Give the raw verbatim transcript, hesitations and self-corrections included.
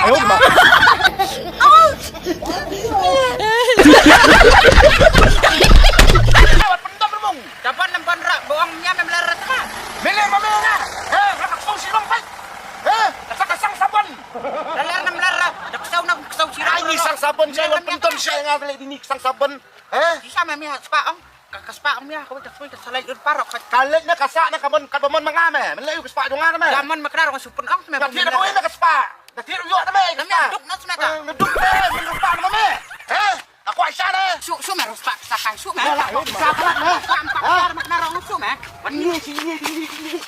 Wat pyndonkam ruh. Jaban lem ban rak ba ong mia mem lar rat ma. Mele ma me nga. He, nga tak song silong pek. He, ka sa ka sang sabon. Lar lar nam lar rat. Dak sau na sau sirang. Ai ni sang sabon, jai wan pynton jai nga bele di ni sang sabon. He? Sisa me mia spa ong. Ka ka spa ong mia ka ka sui ka salai ur parok. Ka lek na ka sa na ka mon ka ba mon ma nga me. Mele u ka spa jong nga me. Jaman ma kra rong supun ong me. Ka thir na ka spa. Ka thir u yo na me. Ka spa. Duk na sma ka. Duk me, me spa na me. He? Aku asal eh. Su su me spa sa kai su me. Sa kai me. Sa kai me. Sa kai me. Sa kai me. Wan ni sini sini sini.